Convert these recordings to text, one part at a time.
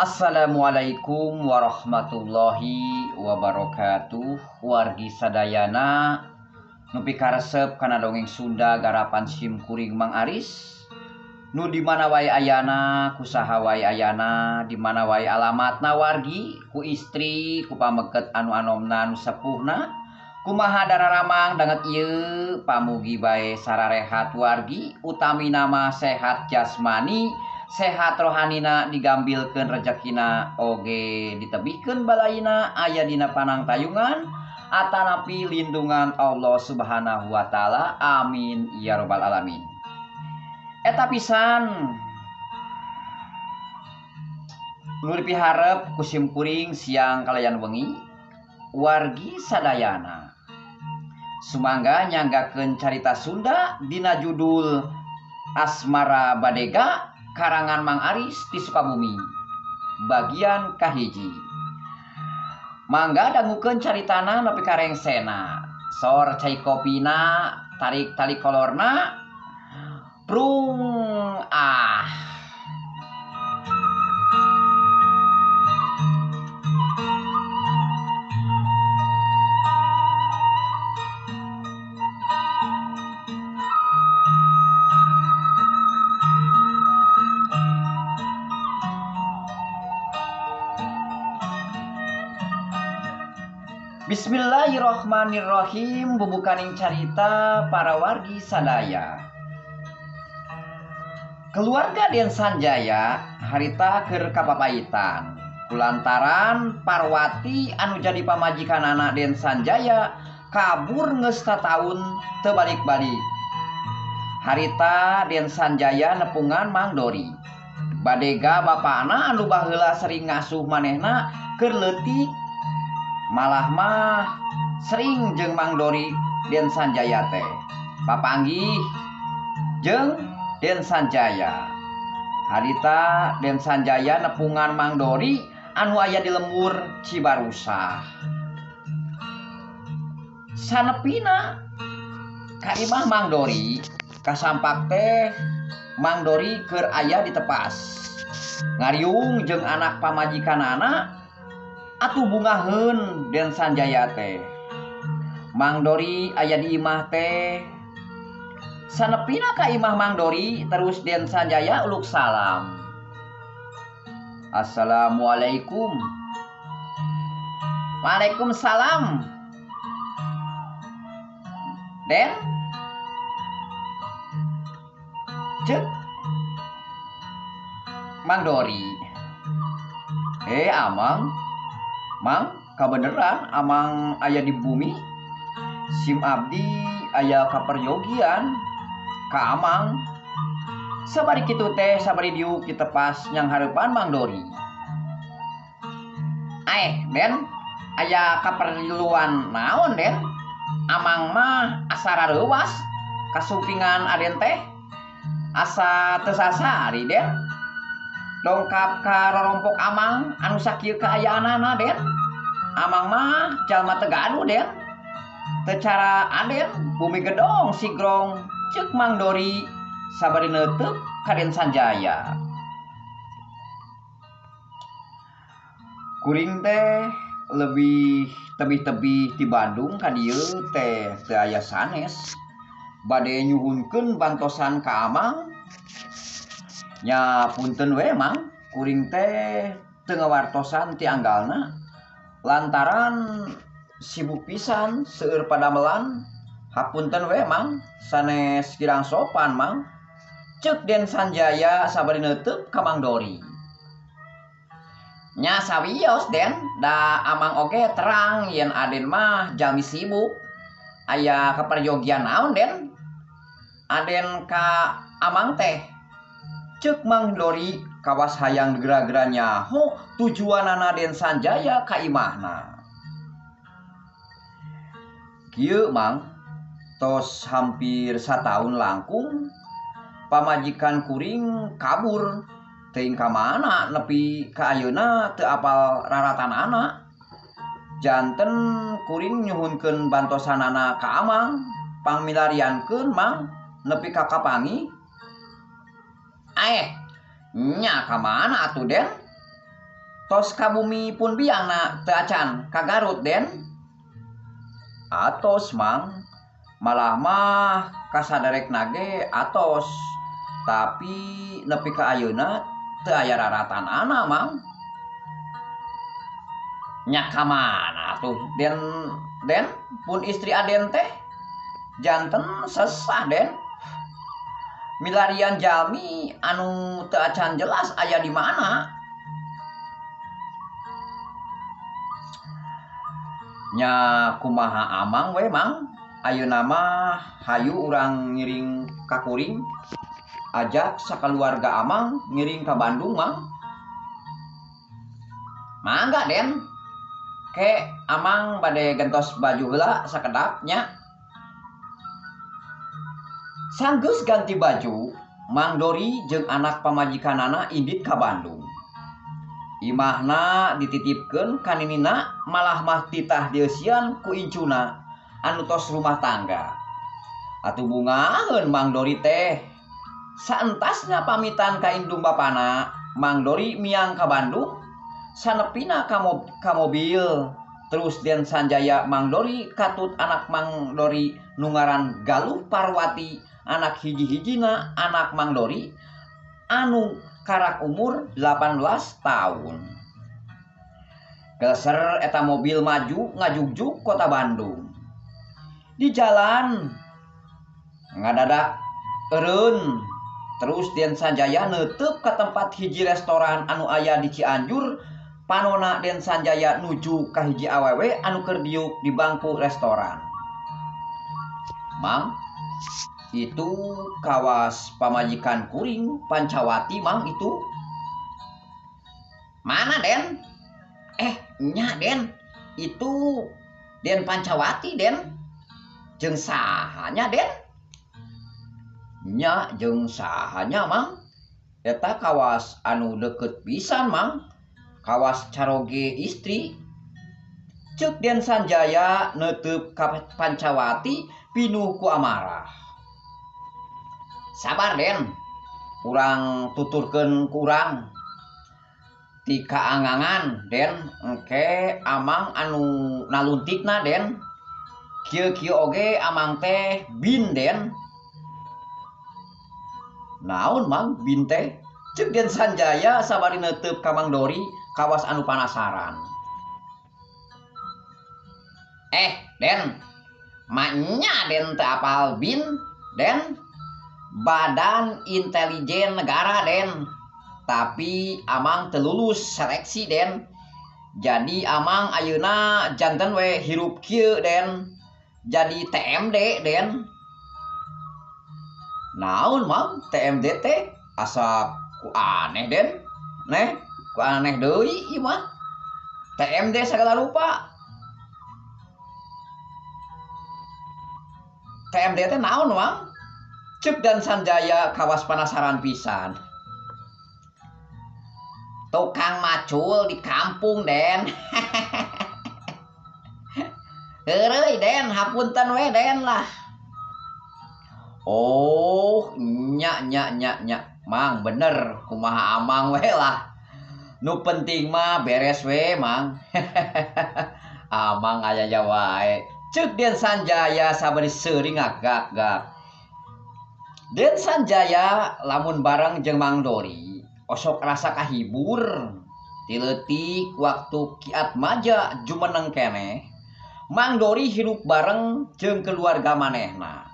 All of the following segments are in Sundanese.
Assalamualaikum warahmatullahi wabarakatuh wargi sadayana nu pikaresep kana dongeng Sunda garapan sim kuring Mang Aris nu di mana wae ayana ku saha wae ayana di mana wae alamatna wargi ku istri ku pameket anu anomna nu sepuhna kumaha dararamang danget ieu pamugi bae sararehat wargi utami nama sehat jasmani sehat rohanina digambilkeun rezekina oge ditebihkeun balaina aya dina panangtayungan atanapi lindungan Allah Subhanahu wa taala amin ya robbal alamin. Eta pisan nu dipiharep ku sim kuring siang kalayan wengi wargi sadayana sumangga nyanggakeun carita Sunda dina judul Asmara Badega karangan Mang Aris ti Sukabumi bagian kahiji. Mangga dangukeun caritana nepi ka rengsena sor cai kopina tarik tali kolorna prung ah. Bismillahirrohmanirrohim bubukaning carita para wargi sadaya. Keluarga Den Sanjaya harita keur kapapaitan kulantaran Parwati anu jadi pamajikanana Den Sanjaya kabur geus tataun teu balik-balik. Harita Den Sanjaya nepungan Mang Dori. Badega bapana anu baheula sering ngasuh manehna keur leutik malah mah sering jeung Mang Dori Den Sanjaya teh papanggih jeung Den Sanjaya. Harita Den Sanjaya nepungan Mang Dori anu aya di lembur Cibarusah. Sanepina ka imah Mang Dori kasampak teh Mang Dori keur aya di tepas ngariung jeung anak pamajikanana atuh bungaheun Den Sanjaya teh. Mang Dori aya di imah teh. Sanepina ka imah Mang Dori terus Den Sanjaya uluk salam. Assalamualaikum. Waalaikumsalam. Den. Cek Mang Dori. Amang. Mang, kabeneran amang aya di bumi. Sim abdi aya kaperyogian ka amang. Sabari kitu teh sabari diuk ditepas nyang hareupan Mang Dori. Den, aya kaperluan naon Den? Amang mah asa rareuwas kasumpingan aden teh. Asa teu sasari Den. Dongkap ka rorompok amang anu sakieu kaayaanana Den. Amang mah jalma teu gaduh Den. Teu cara aden bumi gedong sigrong ceuk Mang Dori sabari neuteuk ka Den Sanjaya. Kuring teh lebih tebih-tebih ti Bandung ka dieu teh teu aya sanes. Bade nyuhunkeun bantosan ka amang. Nya punten we Mang, kuring teh teu ngawartosan ti anggalna lantaran sibuk pisan seueur padamelan. Hapunten we Mang, sanes kirang sopan Mang. Ceuk Den Sanjaya sabari neuteuk ka Mang Dori. Nya sawios Den, da amang oge terang yen aden mah jalmi sibuk. Aya kaperyogian naon Den? Aden ka amang teh. Ceuk Mang Dori kawas hayang gera-gera nyaho tujuanana Den Sanjaya ka imahna. Kieu Mang, tos hampir sataun langkung pamajikan kuring kabur teuing ka mana nepi ka ayeuna teu apal raratanana. Janten kuring nyuhunkeun bantosanana ka amang pangmilariankeun Mang nepi ka kapangi. Nya ka mana atuh Den? Tos ka bumi pun biangna teu acan ka Garut Den? Atos Mang, malah mah kasaderekna ge atos, tapi nepi ka ayeuna teu aya raratanana Mang. Nya ka mana atuh Den Den pun istri Aden teh? Janten sesah Den. Milarian jalmi anu teu acan jelas aya di mana. Nya kumaha amang we Mang, ayeuna mah hayu urang ngiring ka kuring, ajak sakaluarga amang ngiring ka Bandung Mang. Mangga Den, ke amang bade gentos baju heula sakedap nya. Sanggeus ganti baju, Mang Dori jeung anak pamajikanana indit ka Bandung. Imahna dititipkeun ka ninina malah mah titah dieusian ku incuna anu tos rumah tangga. Atuh bungaheun Mang Dori teh. Saentasna pamitan ka indung bapana, Mang Dori miang ka Bandung, sanepina ka mobil. Terus Den Sanjaya Mang Dori katut anak Mang Dori nu ngaran Galuh Parwati, anak hiji-hijina anak Mang Dori anu karak umur 18 tahun. Geleser eta mobil maju ngajugjug kota Bandung. Di jalan ngadadak eureun. Terus Den Sanjaya neuteub ka tempat hiji restoran anu aya di Cianjur. Panona Den Sanjaya nuju ka hiji awewe anu keur diuk di bangku restoran. Mang, itu kawas pamajikan kuring Pancawati Mang itu. Mana Den? Nya Den, itu Den Pancawati Den. Jeung sahanya Den? Nya jeung sahanya Mang? Eta kawas anu deket pisan Mang. Kawas caroge istri. Ceuk Den Sanjaya neuteub ka Pancawati pinuh ku amarah. Sabar Den, urang tuturkeun ku urang. Ti kaangangan Den, engke amang anu naluntikna Den. Kieu-kieu oge amang teh bin Den. Naon Mang bin teh? Ceuk Den Sanjaya sabari neuteub ka Mang Dori kawas anu panasaran. Den, maknya Den teu apal bin, Den. Badan Intelijen Negara Den. Tapi amang teu lulus seleksi Den. Jadi amang ayeuna janten we hirup kieu Den. Jadi TMD Den. Naon Mang TMD teh? Asa ku aneh Den. Neh, ku aneh deui ieu mah. TMD sagala rupa. TMD teh naon Mang? Ceuk Den Sanjaya kawas panasaran pisan. Tukang macul di kampung Den. Heureuy Den, hapunten we Den lah. Oh, nya nya nya nya. Mang bener kumaha amang we lah. Nu penting mah beres we Mang. Amang aya wae. Ceuk Den Sanjaya sabari seuri ngagak-gak. Den Sanjaya lamun bareng jeung Mang Dori osok rasa kahibur. Ti leutik waktu Ki Atmaja jumeneng keneh, Mang Dori hirup bareng jeung keluarga manehna.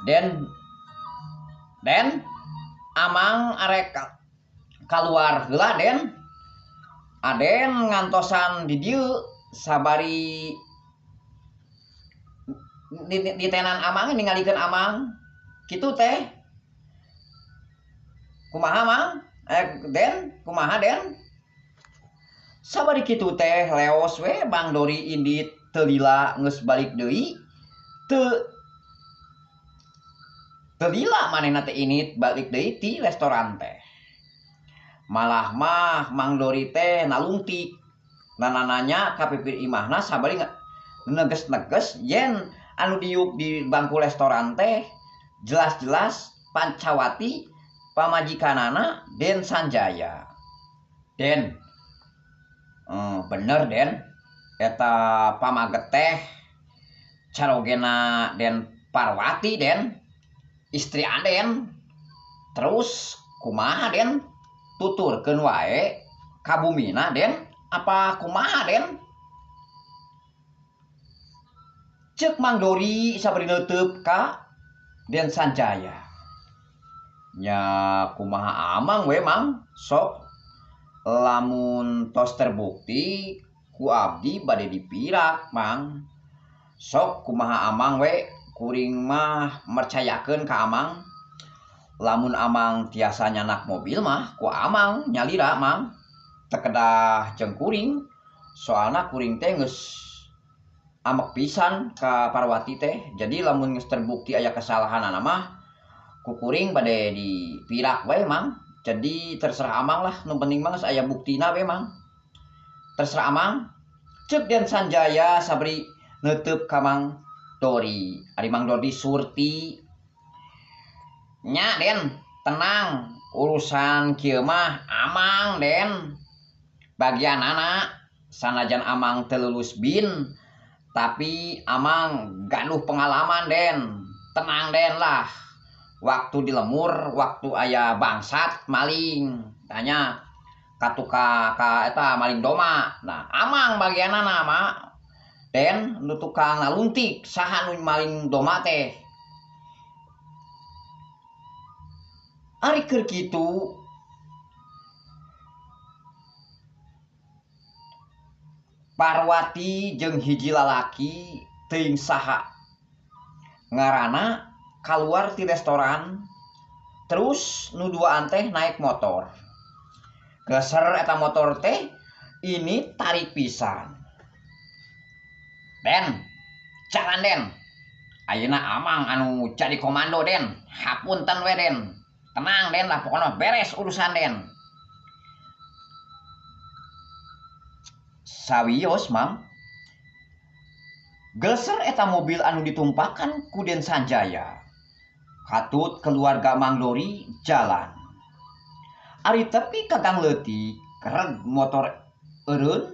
Den, Den, amang arek kaluar heula Den. Aden ngantosan di dieu sabari di tenan amang ningalikeun amang. Kitu teh. Kumaha Mang? Den, kumaha Den? Sabari kitu teh leos we Mang Dori indit teu lila geus balik deui. Teu lila manehna teh init balik deui ti restoran teh. Malah mah Mang Dori teh nalungtik. Nanananya ka pipir imahna sabari neges-neges yen Anu diuk di bangku restoran teh jelas-jelas Pancawati pamajikanana Den Sanjaya. Den, bener Den, eta pamaget teh carogena Den Parwati Den, istri Aden. Terus kumaha Den, tuturkeun wae ka bumina Den, apa kumaha Den? Ceuk Mang Dori sabari neuteub ka Den Sanjaya. Nya kumaha amang we Mang, sok lamun tos terbukti ku abdi bade dipirak Mang. Sok kumaha amang we, kuring mah mercayakeun ka amang. Lamun amang tiasa nyanak mobil mah ku amang nyalira Mang. Teu kedah jeung kuring, soalna kuring teh geus amek pisan ka Parwati teh. Jadi lamun geus terbukti aya kesalahanana mah ku kuring bade dipirak we Mang. Jadi terserah amang lah, nu penting mah geus aya buktina we Mang. Terserah amang. Ceuk Den Sanjaya sabari neuteub ka Mang Dori. Ari Mang Dori surti. Nya Den, tenang, urusan kieu mah amang Den. Bagianana sanajan amang teu lulus bin, tapi amang gaduh pengalaman Den. Tenang Den lah. Waktu di lemur, waktu aya bangsat maling, tanya ka tukang ka eta maling doma. Nah, amang bagianana mah Den nu tukang naluntik saha nu maling doma teh. Ari keur kitu Parwati jeung hiji lalaki teuing saha ngaranna kaluar ti restoran, terus nu duaan teh naik motor. Geser eta motor teh ini tarik pisan. Den, jalan Den. Ayeuna amang anu jadi komando Den. Hapunten we Den. Tenang Den lah, pokoknya beres urusan Den. Sawios Mang. Geser eta mobil anu ditumpakan ku Den Sanjaya. Katut keluarga Mang Dori jalan. Ari tepi ka gang leutik, reg motor eureun,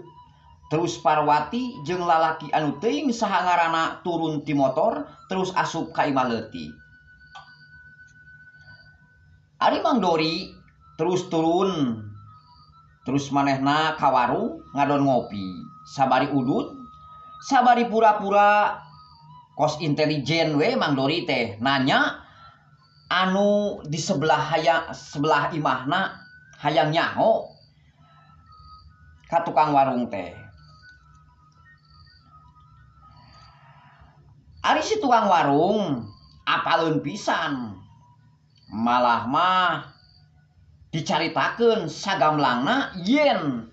terus Parwati jeung lalaki anu teuing saha ngaranna turun ti motor terus asup ka imah leutik. Ari Mang Dori terus turun, terus manehna ka warung ngadon ngopi, sabari udut, sabari pura-pura kos intelijen we Mang Dori teh nanya anu di sebelah hayang, sebelah imahna hayang nyaho ka tukang warung teh. Ari si tukang warung apaleun pisan, malah mah dicaritakeun sagamlangna yen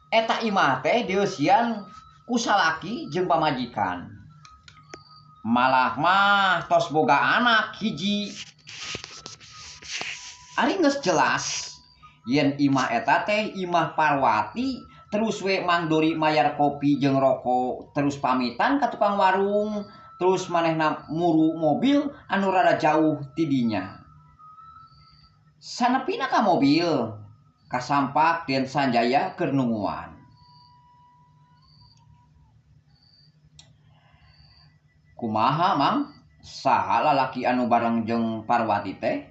eta imah teh dieusian ku salaki jeung pamajikan. Malah mah tos boga anak hiji. Ari geus jelas yen imah eta teh imah Parwati, terus we Mang Dori mayar kopi jeung rokok, terus pamitan ka tukang warung, terus manehna muru mobil anu rada jauh ti dinya. Sanepina ka mobil, kasampak Den Sanjaya keur nunguan. Kumaha Mang? Saha lalaki anu bareng jeung Parwati teh?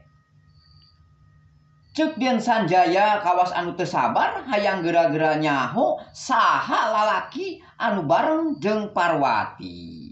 Ceuk Den Sanjaya kawas anu teu sabar hayang geura-geura nyaho saha lalaki anu bareng jeung Parwati.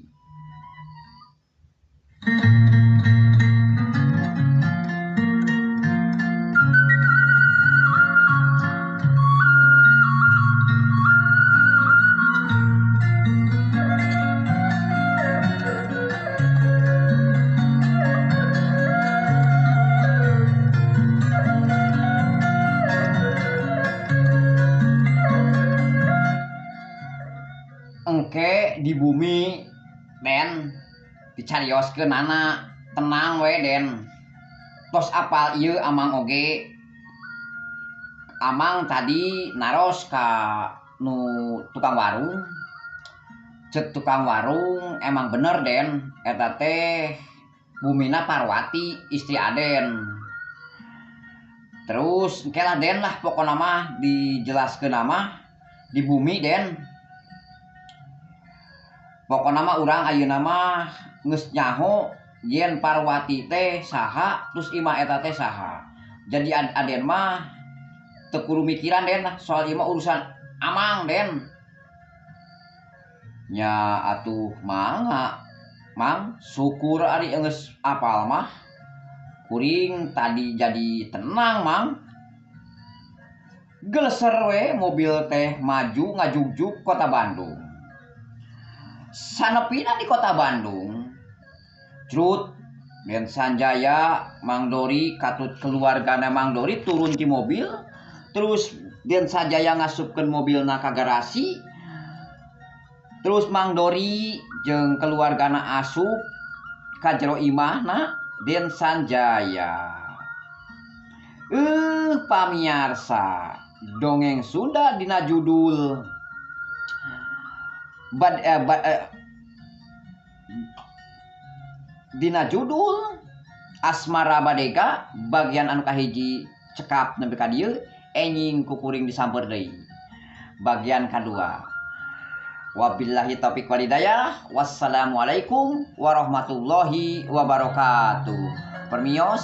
Engke di bumi Den dicarioskeun anak, tenang we Den. Tos apal ieu amang oge. Amang tadi naros ka nu tukang warung. Cek tukang warung emang bener Den, eta teh bumina Parwati istri Aden. Terus engke lah Den lah pokona mah dijelaskeun mah di bumi Den. Pokona mah urang ayeuna mah geus nyaho yen Parwati teh saha terus imah eta teh saha. Jadi Aden mah teu kudu mikiran Den lah soal ieu mah urusan Amang Den. Nya atuh mangga Mang, syukur ari geus apal mah. Kuring tadi jadi tenang Mang. Geleser we mobil teh maju ngajugjug kota Bandung. Sanepina di kota Bandung, Crut, Den Sanjaya, Mang Dori, katut keluargana Mang Dori turun ti mobil, terus Den Sanjaya ngasupkeun mobilna ka garasi, terus Mang Dori jeung keluargana asup ka jero imahna Den Sanjaya. Pamiarsa, dongeng Sunda dina judul bad, eh, ba, eh, dina judul Asmara Badega bagian anu kahiji cekap nepi ka dieu, enjing ku kuring disamper deui bagian kadua. Wabillahi taufik walhidayah. Wassalamualaikum warahmatullahi wabarakatuh. Permios.